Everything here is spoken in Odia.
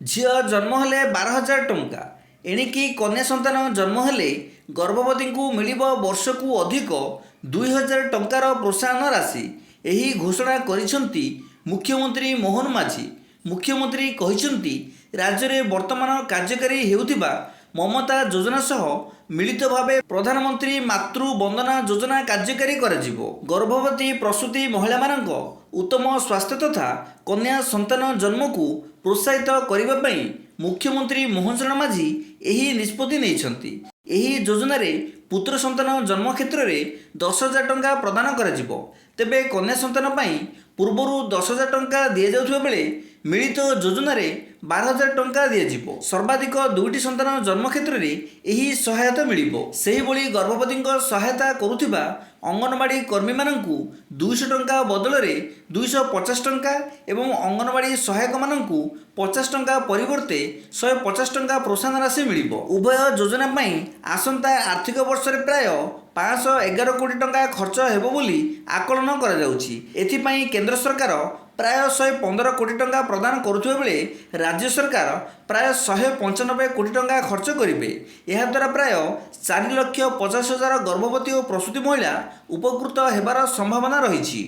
ଝିଅ ଜନ୍ମ ହେଲେ 12,000 ଟଙ୍କା। ଏଣିକି କନ୍ୟା ସନ୍ତାନ ଜନ୍ମ ହେଲେ ଗର୍ଭବତୀଙ୍କୁ ମିଳିବ ବର୍ଷକୁ ଅଧିକ 2,000 ଟଙ୍କାର ପ୍ରୋତ୍ସାହନ ରାଶି। ଏହି ଘୋଷଣା କରିଛନ୍ତି ମୁଖ୍ୟମନ୍ତ୍ରୀ ମୋହନ ମାଝୀ। ମୁଖ୍ୟମନ୍ତ୍ରୀ କହିଛନ୍ତି, ରାଜ୍ୟରେ ବର୍ତ୍ତମାନ କାର୍ଯ୍ୟକାରୀ ହେଉଥିବା ମମତା ଯୋଜନା ସହ ମିଳିତ ଭାବେ ପ୍ରଧାନମନ୍ତ୍ରୀ ମାତୃ ବନ୍ଦନା ଯୋଜନା କାର୍ଯ୍ୟକାରୀ କରାଯିବ। ଗର୍ଭବତୀ ପ୍ରସୂତି ମହିଳାମାନଙ୍କ ଉତ୍ତମ ସ୍ୱାସ୍ଥ୍ୟ ତଥା କନ୍ୟା ସନ୍ତାନ ଜନ୍ମକୁ ପ୍ରୋତ୍ସାହିତ କରିବା ପାଇଁ ମୁଖ୍ୟମନ୍ତ୍ରୀ ମୋହନ ଚରଣ ମାଝୀ ଏହି ନିଷ୍ପତ୍ତି ନେଇଛନ୍ତି। ଏହି ଯୋଜନାରେ ପୁତ୍ର ସନ୍ତାନ ଜନ୍ମ କ୍ଷେତ୍ରରେ 10,000 ଟଙ୍କା ପ୍ରଦାନ କରାଯିବ। ତେବେ କନ୍ୟା ସନ୍ତାନ ପାଇଁ ପୂର୍ବରୁ 10,000 ଟଙ୍କା ଦିଆଯାଉଥିବା ବେଳେ ମିଳିତ ଯୋଜନାରେ 12,000 ଟଙ୍କା ଦିଆଯିବ। ସର୍ବାଧିକ ଦୁଇଟି ସନ୍ତାନ ଜନ୍ମ କ୍ଷେତ୍ରରେ ଏହି ସହାୟତା ମିଳିବ। ସେହିଭଳି ଗର୍ଭବତୀଙ୍କ ସହାୟତା କରୁଥିବା ଅଙ୍ଗନବାଡ଼ି କର୍ମୀମାନଙ୍କୁ 200 ଟଙ୍କା ବଦଳରେ 250 ଟଙ୍କା ଏବଂ ଅଙ୍ଗନବାଡ଼ି ସହାୟକମାନଙ୍କୁ 50 ଟଙ୍କା ପରିବର୍ତ୍ତେ 150 ଟଙ୍କା ପ୍ରୋତ୍ସାହନ ରାଶି ମିଳିବ। ଉଭୟ ଯୋଜନା ପାଇଁ ଆସନ୍ତା ଆର୍ଥିକ ବର୍ଷରେ ପ୍ରାୟ 511 କୋଟି ଟଙ୍କା ଖର୍ଚ୍ଚ ହେବ ବୋଲି ଆକଳନ କରାଯାଉଛି। ଏଥିପାଇଁ କେନ୍ଦ୍ର ସରକାର ପ୍ରାୟ 115 କୋଟି ଟଙ୍କା ପ୍ରଦାନ କରୁଥିବା ବେଳେ ରାଜ୍ୟ ସରକାର ପ୍ରାୟ 195 କୋଟି ଟଙ୍କା ଖର୍ଚ୍ଚ କରିବେ। ଏହାଦ୍ୱାରା ପ୍ରାୟ 4,50,000 ଗର୍ଭବତୀ ଓ ପ୍ରସୂତି ମହିଳା ଉପକୃତ ହେବାର ସମ୍ଭାବନା ରହିଛି।